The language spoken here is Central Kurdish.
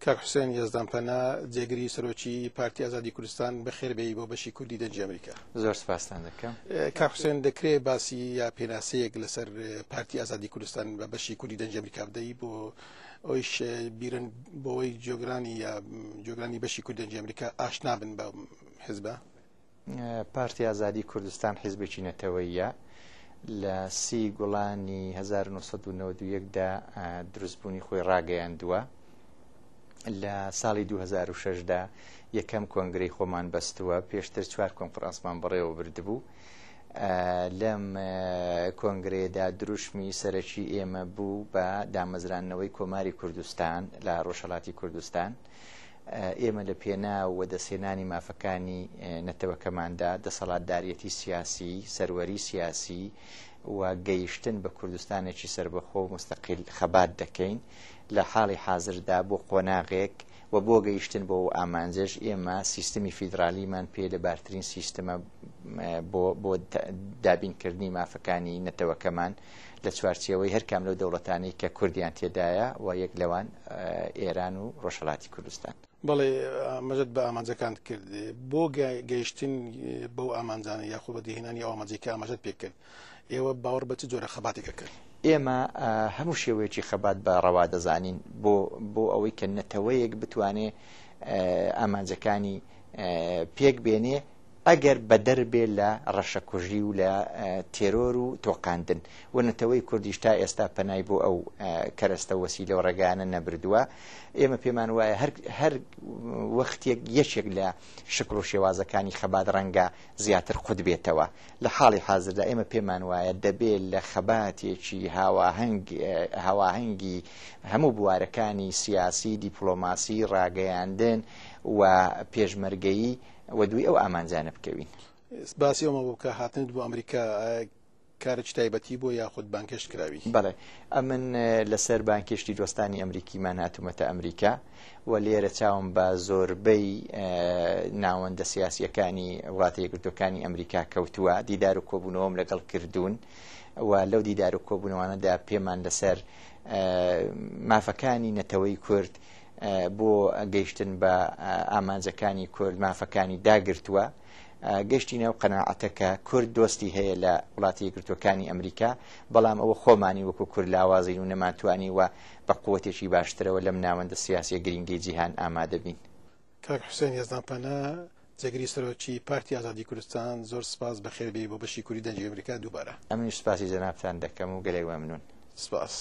کاک حوسێن یەزدانپەنا، جێگری سەرۆکی پارتی ئازادی کوردستان، بەخێر بێی بۆ بەشی کوردی دەنگی ئەمریکا. زۆر سپاستان دەکەم. کاک حوسێن دەکرێ باسی یا پێناسەیەک لەسەر پارتی ئازادی کوردستان بە بەشی کوردی دەنگی ئەمریکا بدەی بۆ ئەویش بیرن بۆەوەی جۆگرانی یا جۆگرانی بەشی کوردی دەنگی ئەمریکا ئاشنا بن بە حزبە؟ پارتی ئازادی کوردستان حیزبێکی نەتەوەییە لە سی گوڵانی 1991 دا دروستبوونی خۆی ڕاگەیاندووە لە ساڵی 2006 دا یەکەم کۆنگرەی خۆمان بەستووە پێشتر چوار کۆنفرانسمان بەڕێوە بردبوو لەم کۆنگرەیەدا دروشمی سەرەکی ئێمە بوو بە دامەزراندنەوەی کۆماری کوردستان لە ڕۆژهەڵاتی کوردستان ئێمە لە پێناو وەدەستهێنانی مافەکانی نەتەوەکەماندا، دەسەڵاتداریەتی سیاسی، سەروەری سیاسی و گەیشتن بە کوردستانێکی سەربەخۆ و موستەقیل خەبات دەکەین. لە حاڵی حازردا بۆ قۆناغێک و بۆ گەیشتن بۆ ئەو ئامانجەش ئێمە سیستمی فیدرالیمان پێ لەبارترین سیستمە بۆ بۆ دابینکردنی مافەکانی نەتەوەکەمان لە چوارچێوەی هەر کام لەو دەوڵەتانەی کە کوردیان تێدایە و یەک لەوان ئێران و ڕۆژهەڵاتی کوردستان. بەڵێ ئاماژەت بە ئامانجەکانت کرد، بۆ گەیشتن بەو ئامانجانە یاخۆ بەدیهێنانی ئەو ئامانجەی کە ئاماژەت پێ کرد، ئێوە باوەڕ بە چ جۆرە خەباتێک ئەکەن؟ ئێمە هەموو شێوەیەکی خەبات بە ڕەوا دەزانین بۆ بۆ ئەوەی کە نەتەوەیەک بتوانێ ئامانجەکانی پێک بێنێ، ئەگەر بەدەر بێ لە ڕەشەکوژی و لە تێرۆر و تۆقاندن و نەتەوەی کوردیش تا ئێستا پەنای بۆ ئەو کەرەستە و وەسیلە و ڕێگایانە نەبردووە، ئێمە پێمان وایە هەر هەر وەختێک یەکێک لە شکڵ و شێوازەکانی خەبات ڕەنگە زیاتر قوت بێتەوە. لە حاڵی حازردا ئێمە پێمان وایە دەبێ لە خەباتێکی هاواهەنگ هاواهەنگی هەموو بوارەکانی سیاسی، دیپڵۆماسی، ڕاگەیاندن و پێشمەرگەیی وەدووی ئەو ئامانجانە بکەوین. باسی ئەومان بۆ بکە هاتنت بۆ ئەمریکا کارێکی تایبەتی بووە یاخود بانگهێشت کراوی؟ بەڵێ ئەمن لەسەر بانگهێشتی دۆستانی ئەمریکیمان هاتوومەتە ئەمریکا و لێرە چاوم بە زۆربەی ناوەندە سیاسییەکانی وڵاتە یەکگرتووەکانی ئەمریکا کەوتووە، دیدار و کۆبوونەوەم لەگەڵ کردوون و لەو دیدار و کۆبوونەوانەدا پێمان لەسەر مافەکانی نەتەوەی کورد بۆ گەیشتن بە ئامانجەکانی کورد مافەکانی داگرتووە گەشتینە و قەناعەتە کە کورد دۆستی هەیە لە وڵاتی یەکگرتووەکانی ئەمریکا بەڵام ئەوە خۆمانی وەکو کورد لاوازین و نەمانتوانی و بە قوتێکی باشترەوە لەم ناوەندە سیاسیە گرینگەی جیهان ئامادە بین. کاک حوسێن یەزدانپەنا جێگری سەرۆکی پارتی ئازادی کوردستان زۆر سپاس بەخێر بێی بۆ بەشی کوردی دەنگی ئەمریکا دووبارە. ئەمنیش سپاسی جەنابتان دەکەم و گەلێک مەمنوون. سپاس.